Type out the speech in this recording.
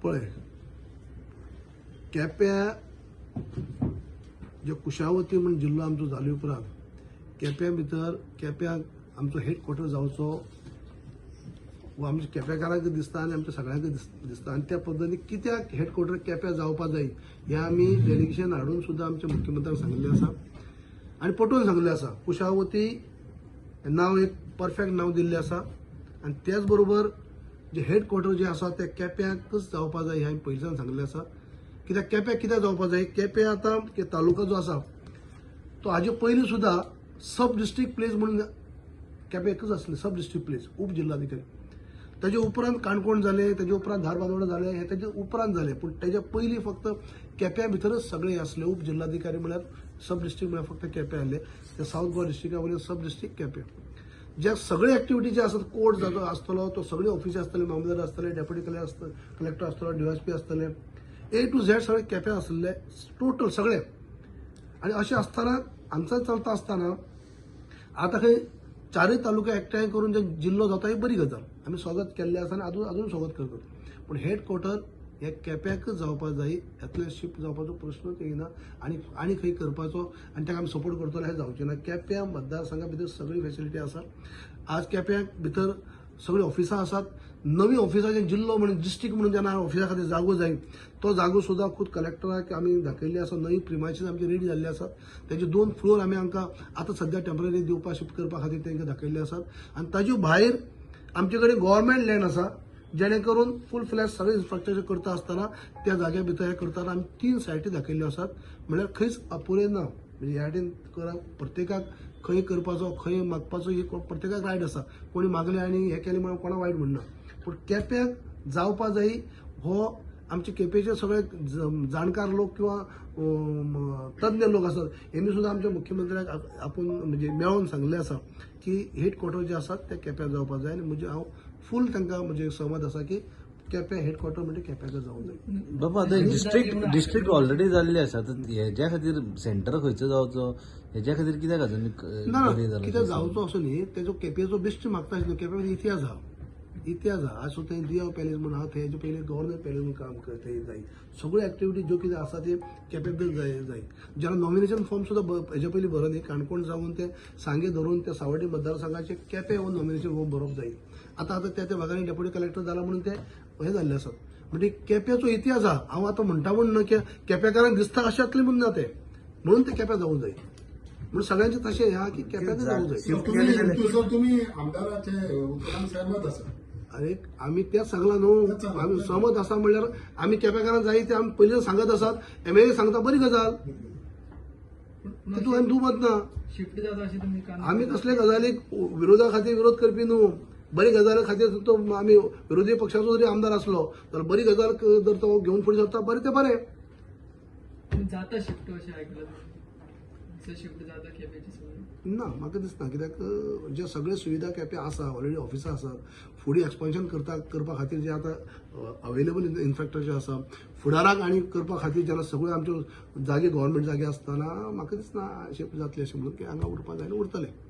पळय, केप्यां जे कुशावती म्हूण जिल्लो आमचो जाले उपरांत केप्यां भितर केप्यां आमचो हेडक्वॉर्टर जावचो हो आमच्या केपेकारांक दिसता आनी आमच्या सगळ्यांक दिसता. आनी त्या पद्दतीन कित्याक हेडक्वॉर्टर केप्यां जावपा जाय हें आमी डेलिगेशन हाडून सुद्दां आमच्या मुख्यमंत्र्यांक सांगिल्लें आसा आनी पटोवन सांगिल्लें आसा. कुशावती हें नांव एक परफेक्ट नांव दिल्लें आसा आनी त्याच बरोबर जे हेडक्वॉर्टर जे आसा ते केप्यांकच जावपा जाय हें हांवें पयलींच्यान सांगिल्लें आसा. कित्याक केप्यां कित्याक जावपा जाय, केप्यां आतां तालुका जो आसा तो हाजे पयलीं सुद्दां सब डिस्ट्रिक्ट प्लेस म्हणून केपें एकच आसलें, सब डिस्ट्रिक्ट प्लेस, उप जिल्हाधिकारी. ताजे उपरांत काणकोण जालें, ताजे उपरांत धारबांदोडा जालें, हें ताजे उपरांत जालें. पूण ताज्या पयलीं फक्त केप्यां भितरच सगळें आसलें. उप जिल्हाधिकारी म्हळ्यार सब डिस्ट्रिक्ट म्हळ्यार फक्त केप्यां आसलें. ते सावथ गोवा डिस्ट्रिक्टा वयलें सब डिस्ट्रिक्ट केपें. ज्या सगळे एक्टिविटी जे आसात, कोर्ट जातो आसतलो, तो सगळे ऑफिसी आसतले, मामलेदार आसतले, डेप्युटी कलेक्टर आसतले, कलेक्टर आसतलो, डीवायएसपी आसतले, ए टू झेड सगळे केप्यां आसले टोटल सगळे. आनी अशें आसतना हांगसर चलता आसतना आतां खंय चारय तालुका एकठांय करून जे जिल्लो जाता ही बरी गजाल, आमी स्वागत केल्लें आसा आनी अजून अजून स्वागत करतात. पूण हेडक्वॉर्टर हे केप्याकच जावपा जाय, हातूंतल्यान शिफ्ट जावपाचो प्रश्नच येना आनी आनी खंय करपाचो आनी ताका आमी सपोर्ट करतले हें जावचें ना. केप्यां मतदारसंघा भितर सगळी फेसिलिटी आसा. आज केप्यां भितर सगळीं ऑफिसां आसात. नवी ऑफिसां जे जिल्लो म्हणून डिस्ट्रिक्ट म्हणून जेन्ना ऑफिसा खातीर जागो जाय तो जागो सुद्दां खूद कलेक्टराक आमी दाखयल्ले आसा. नवी प्रिमायसीस आमची रेडी जाल्ले आसात. तेजे 2 फ्लोर आमी हांकां आतां सद्या टेंपररी दिवपाक शिफ्ट करपा खातीर तांकां दाखयल्ले आसात. आनी ताजे भायर आमचे कडेन गव्हर्मेंट लँड आसा जेणे करून फूल फ्लॅश सगळें इन्फ्रास्ट्रक्चर करता आसतना त्या जाग्या भितर हें करतना आमी 3 सायटी दाखयल्ल्यो आसात. म्हणल्यार खंयच अपुरें ना. म्हणजे ह्या वाटेन प्रत्येकाक खंय करपाचो खंय मागपाचो ही प्रत्येकाक रायट आसा. कोणी मागलें आनी हें केलें म्हणून कोणाक वायट म्हणना, पूण केप्याक जावपा जाय हो आमचे केपेचे सगळे जाणकार लोक किंवा तज्ञ लोक आसात हेणी सुद्दां आमच्या मुख्यमंत्र्याक आपूण म्हणजे मेळोन सांगलें आसा की हेडक्वॉर्टर जे आसात ते केप्याक जावपा जाय. आनी म्हणजे हांव फूल तांकां म्हणजे सहमत आसा की केप्यां हेडक्वॉर्टर म्हणजे केप्याक जावंक जाय. बाबा, आतां डिस्ट्रिक्ट ऑलरेडी जाल्ले आसा, आतां हेज्या खातीर सेंटर खंयचो जावचो हेज्या खातीर कित्याक अजून ना, delay जाला? कित्याक जावचो असो न्ही, तेजो केपेचो बेश्टी मागता आशिल्लो. केप्यां इतिहास आहा, इतिहास आहा. आज सुद्दां थंय दियाव पॅलेस म्हूण आहा, थंय पयलीं गव्हर्नर पॅलेस म्हूण काम करता थंय जाय. सगळ्यो एक्टिविटी ज्यो कितें आसा ते केप्यां जाय जाय. जेन्ना नॉमिनेशन फॉर्म सुद्दां हेज्या पयलीं भरप न्ही, काणकोण जावन ते सांगे धरून ते सावड्डे मतदारसंघाचे केपें येवन नॉमिनेशन फॉर्म भरप जाय. आतां आतां त्या त्या भागांनी डेप्युटी कलेक्टर जाला म्हणून ते हे जाल्ले आसात. म्हणजे केप्याचो इतिहास आहा. हांव आतां म्हणटा म्हूण न्हय की केपेकारांक दिसता अशें जातलें म्हूण ना, तें म्हणून ते केप्यां जावूंक जाय. म्हणून सगळ्यांचें तशें हें आहा की केप्यांत जावूंक जाय. तुमी आमदाराचे उतरान सहमत आसा? अरे आमी तेच सांगलां न्हू, आमी सहमत आसा म्हणल्यार आमी केपेकारांक जाय ते आमी पयलीं सांगत आसात. एमएलए सांगता बरी गजाल, तितूंत आमी दुमत ना. शिफ्ट जाता अशें तुमी आमी कसले गजालीक विरोधा खातीर विरोध करपी न्हू. बरी गजाली खातीर तो आमी विरोधी पक्षाचो जरी आमदार आसलो तर बरी गजाल जर तो घेवन फुडें सरता बरें तें बरें. जाता शिफ्ट अशें आयकलां तुमी, शिफ्ट जाता केपेची सगळी? ना, म्हाका दिसना. कित्याक जे सगळे सुविधा केपें आसा, ऑलरेडी ऑफिसां आसात, फुडें एक्सपान्शन करपा खातीर जे आतां अवेलेबल इन्फ्रास्ट्रक्चर आसा फुडाराक आनी करपा खातीर जेन्ना सगळ्यो आमच्यो जागे गव्हर्मेंट जागे आसतना म्हाका दिसना शिफ्ट जातले अशें म्हणून की हांगा उरपा जाय आनी उरतले.